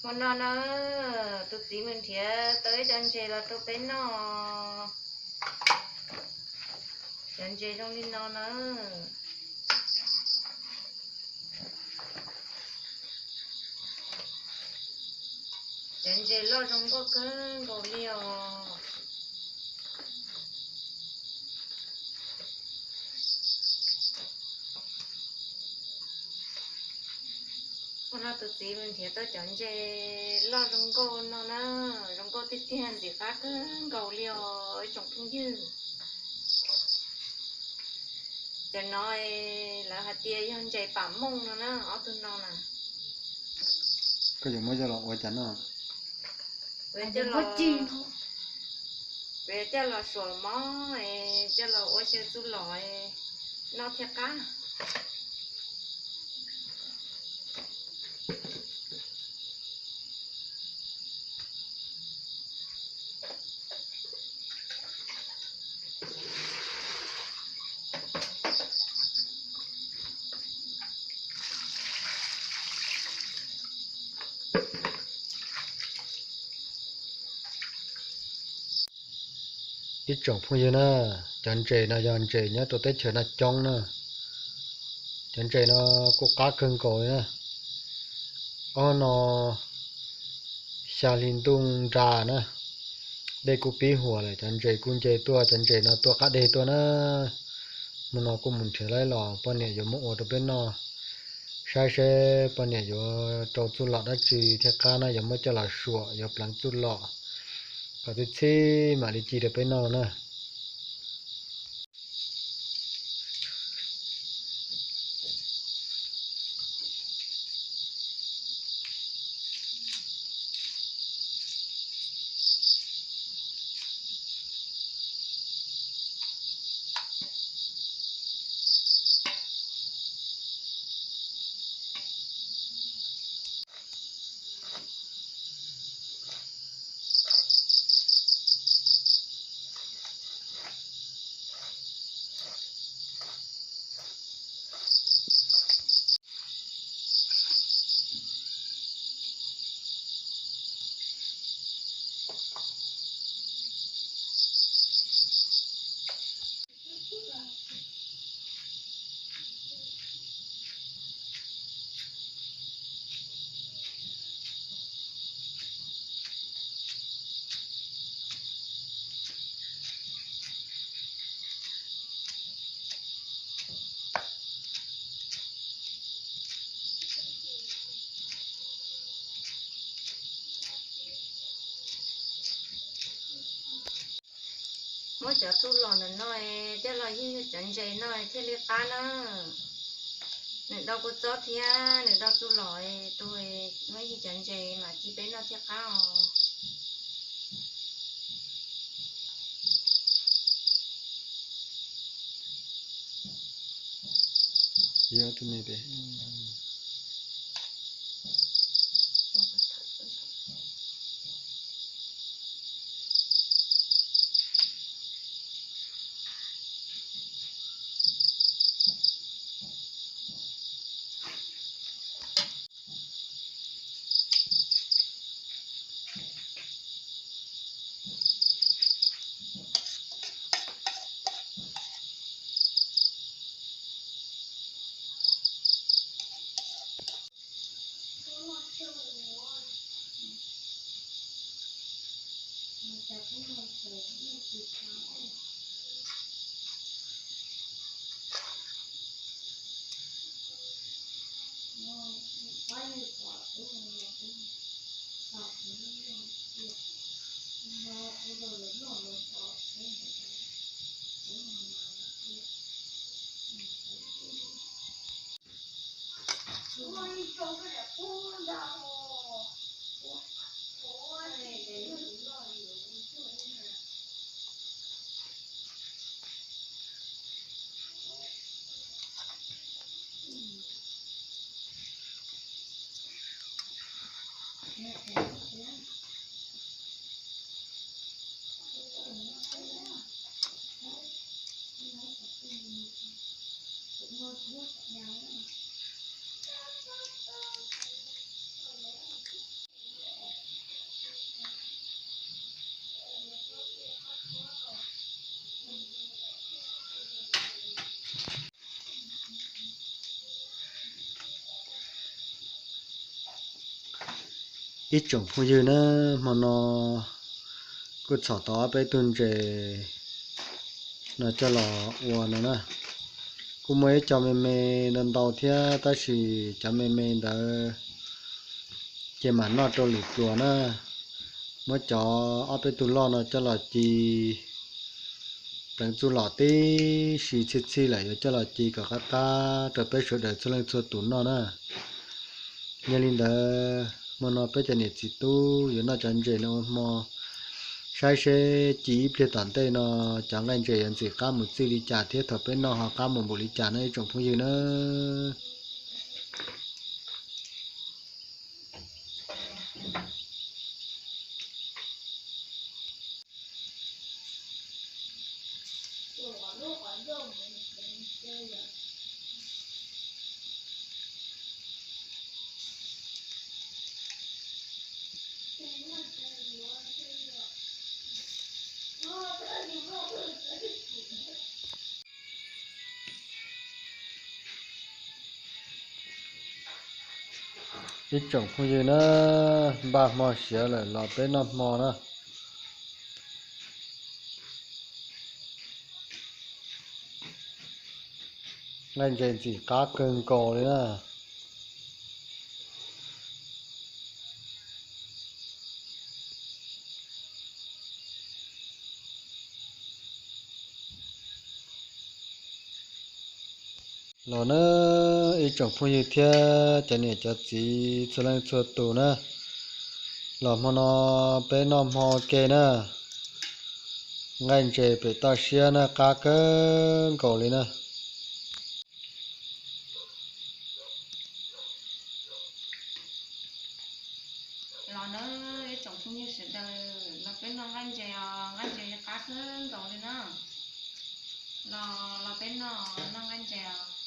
Hmo no na, tus txiv mus nrhiav tau ib co ntses los rau peb noj. Cov ntses zoo li no na. Cov ntses loj zoo nkauj kawg nkaus li os. Ua no tus txiv mus nrhiav tau cov ntses loj zoo nkauj no na, zoo nkauj tiag tiag, ntxim qab kawg nkaus li os ib tsoom phooj ywg. Cov no lawv hais tias yog ntses pam mooj no na, ob tug no na. Koj yuav muab coj los ua cas noj? Kuv yuav coj los, kuv yuav coj los suam mov, coj los ua xyaw txuj lom noj thiaj qab. Ib tsoom phooj ywg na, cov ntses no yog ntses nyob rau teb chaws no coob na. Cov ntses no kuj qab kawg nkaus li na. Ob no xya hli ntuj nra na, dej kuj pib huam lawm, cov ntses kuj nce tuaj, cov ntses no tuaj qab deg tuaj na. Hmo no kuj mus nrhiav los poj niam yuav muab ua rau peb noj, saib seb poj niam yuav rau txuj lom dab tsi thiaj qab na, yuav muab coj los suam, yuav pleev txuj lom kom txhij txhij mam li ci rau peb noj na. Muab cov txuj lom ntawm no coj los ywg cov ntses no thiaj li qab na. Nws do kua txob thiab nws do txuj lom, tus muab ywg cov ntses mas ci peb noj thiaj qab os. Ib tsoom phooj ywg na, hmo no kuj txhom tau ob peb tug ntses no coj los ua no na. Kuj muaj ib co me me ntau ntau thiab, tab sis cov me me ntawd ces mam noj rau lwm pluas na. Muab cov ob peb tug loj no coj los ci pleev txuj lom tib si, txhij txhij lawm yuav coj los ci kom qab qab rau peb sawv daws txhua leej txhua tus noj na. Yog li ntawd hmo no peb cov niam txiv tub yuav noj cov ntses no ua hmo, saib seb ci ib pliag tom ntej no cov nqaij ntses yuav ntxim qab mus txij li cas thiab thaum peb noj ho qab mus npaum li cas no ib tsoom phooj ywg na. Ib tsoom phooj ywg na, npaj hmo siav lawm los peb noj hmo na. Nqaij ntses ntxim qab kawg nkaus li na. Los na, ib tsoom phooj ywg thiab cov niam cov txiv txhua leej txhua tus na, los hmo no peb noj hmo ua ke na. Nqaij ntses pem toj siab na, qab kawg nkaus li na. Los na, ib tsoom phooj ywg sawv daws, los peb noj nqaij ntses os, nqaij ntses qab kawg nkaus li na. Los, los peb noj, noj nqaij ntses os.